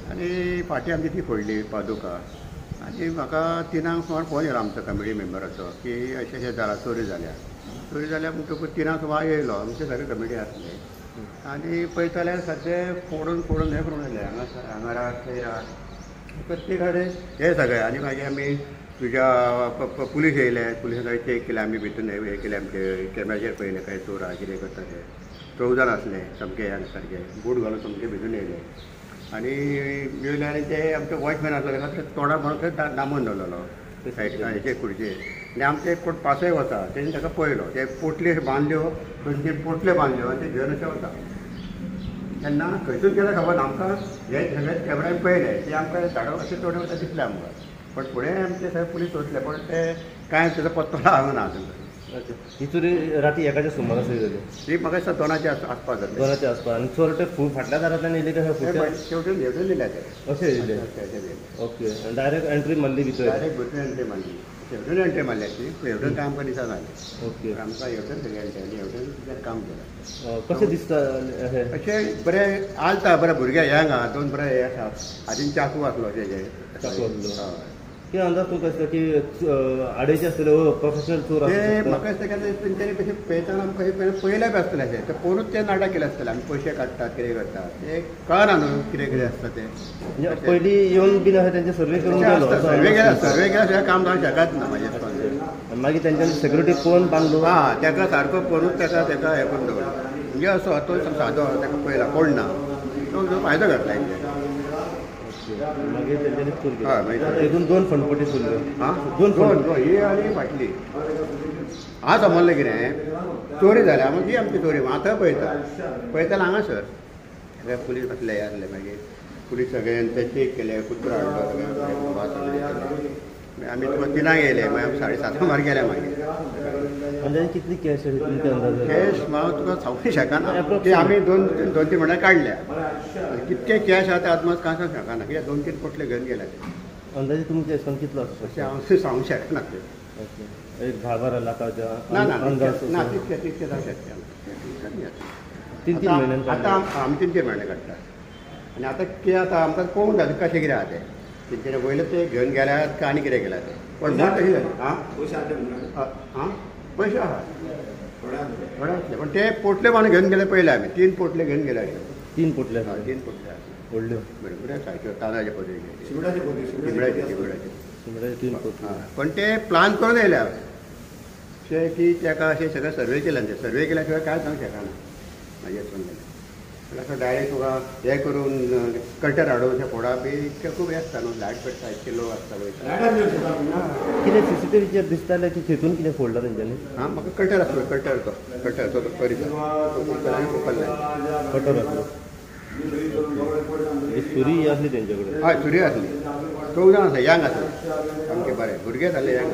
आनी फाटीं आमची ती फोडली पादुका. आनी म्हाका 3 सुमार फोन येयलो आमचो कमिटी मेंबराचो की अशें अशें जालां, चोरी जाल्या. चोरी जाल्या म्हणटकूच 3 सुमार येयलो, आमचे सगळे कमिटी आसले. आनी पळयता जाल्यार सगळे फोडून फोडून हें करून येयले, हांगा हांगा रात थंय रात प्रत्येक कडेन हे सगळे. आनी मागीर आमी तुज्या पुलीस येयले, पुलिसान सगळें चॅक केलें, आमी भितून हें केलें, आमचे कॅमेराचेर पळयलें काय चोर आहा कितें करता ते. 4 जाण आसले सामके हांगा सारके बूट घालून सामके भितून येयले. आनी येयले आनी ते आमचे वॉचमॅन आसलो ताका तोंडा म्हणून थंय दामून दवरलेलो सायडीक हेचे खुर्चेर. आनी आमचे एक कोण पासय वता तेणी ताका पळयलो, ते पोटली अश्यो बांदल्यो, 2-3 पोटल्यो बांदल्यो आनी ते घेवन अशें वता. तेन्ना खंयसून गेले खबर ना आमकां, हे सगळे कॅमेरान पळयले ते आमकां झाडां अशें थोडे वता दिसले आमकां. पण फुडें आमचे सगळे पुलीस वतले, पण ते कांय तेजो पत्तो लागना आजून. ही चोरी राती 1च्या सुमाराक सुरू जाली. ही म्हाका दिसता 2च्या आसपास जाली. 2च्या आसपास. आनी चोर ते फाटल्या दारांतल्यान येयले काय फुडल्या? शेवटून हेवटेन दिल्या ते. अशें येयले? ओके. आनी डायरेक्ट एंट्री मारली भितर? डायरेक्ट भितर एंट्री मारली, हेवटेन एंट्री मारली ती, हेवटेन काय आमकां दिसना जालें. ओके. आमकां हेवटेन सगळें एंट्री आनी हेवटेन काम केलें. कशें दिसता अशें बरें आलता, बरें भुरगे यंग आहा, 2 बरे हे आसा, हातीन चाकू आसलो तेजे. चाकू आसलो. कितें अंदाज तुमकां दिसता की आडेचे आसतले वो प्रोफेशनल चोर ते? म्हाका दिसता केन्ना तेंच्यांनी कशें पळयतना आमकां हें पळयलें बी आसतलें अशें, ते पळोवनूच ते नाटक केलें आसतलें. आमी पयशे काडटात कितें करतात ते कळना न्हू कितें कितें आसता तें. पयलीं येवन बीन अशें तेंचे सर्वे करून गेलो? सर्वे केला, सर्वे केल्या शिवाय काम जावंक शकत ना म्हाज्या हिसपान. मागीर तेंच्यांनी सेक्युरिटी पळोवन बांदलो? हां, ताका सारको पळोवनूच ताका ताका हें करून दवरलो. म्हणजे असो तो सादो ताका पळयला कोण ना तो फायदो घेतला तेंच्यानी. मागीर तेंच्यांनी चोरी केली. हितून 2 फणपटी चोरल्यो. हां, दोन दोन ही आनी फाटली. हांव समजलें कितें चोरी जाल्या मागीर ही आमची चोरी. आतां पळयता पळयता हांगासर सगळे पुलीस बसले हे आसले. मागीर पुलीस सगळ्यान ते चॅक केले, कुत्रो हाडलो सगळें. आमी तुका 3 येयले, मागीर आमी 7:30 मार गेले मागीर. अंदाजे कितली कॅश तुमच्या अंदाजे? कॅश हांव तुका सांगूंक शकना, ती आमी 2-3 म्हयन्या काडल्या. कितके कॅश आहा ते आदमास कांय सांगूंक शकना, कित्याक 2-3 पोटले घेवन गेले ते. अंदाजे तुमच्या हिसपान कितलो आसता? अशें हांव सांगूंक शकना ते. ओके. एक 10-12 लाखाच्या ना ना ना, तितके तितके जावंक शकना, कमी आसा. 3-3 म्हयन्यान आतां आमी 3-3 म्हयने काडटा. आनी आतां कितें आतां आमकां पळोवंक जाय कशें कितें आहा तें. तेंच्यानी वयलें ते घेवन गेल्यात काय आनी कितें केल्यात ते, पण ना तशी जाली. आं आं पयशे आहा थोडे आसले, पण ते पोटले बांदून घेवन गेले पयले आमी. 3 पोटले घेवन गेले अशे. 3 पोटले? हय, 3 पोटले व्हडल्यो बरें बरें सारक्यो तांदळाचे पोटले, शिमडाचे शिमडाचे शिमडाचे 3 पोटले. पण ते प्लान करून येयले अशें की ताका अशें सगळें सर्वे केल्यान, ते सर्वे केल्या शिवाय कांय सांगूंक शकना म्हाजें हिसपान जाल्यार. असो डायरेक्ट तुका हें करून कटर हाडून अशें फोडप बी इतकें खूब हें आसता न्हू, लायट पेट्टा इतके लोक आसता पळयता. कितें सीसीटीव्हीचेर दिसतालें की थेतून कितें फोडलां तेंच्यांनी? हां, म्हाका कटर आसलो, कटर तो कटर तो करीत कटर आसलो. सुरी आसली तेंचे कडेन? हय, सुरी आसली. 4 जाण आसले, यंग आसले सामके बरे भुरगे जाले यंग.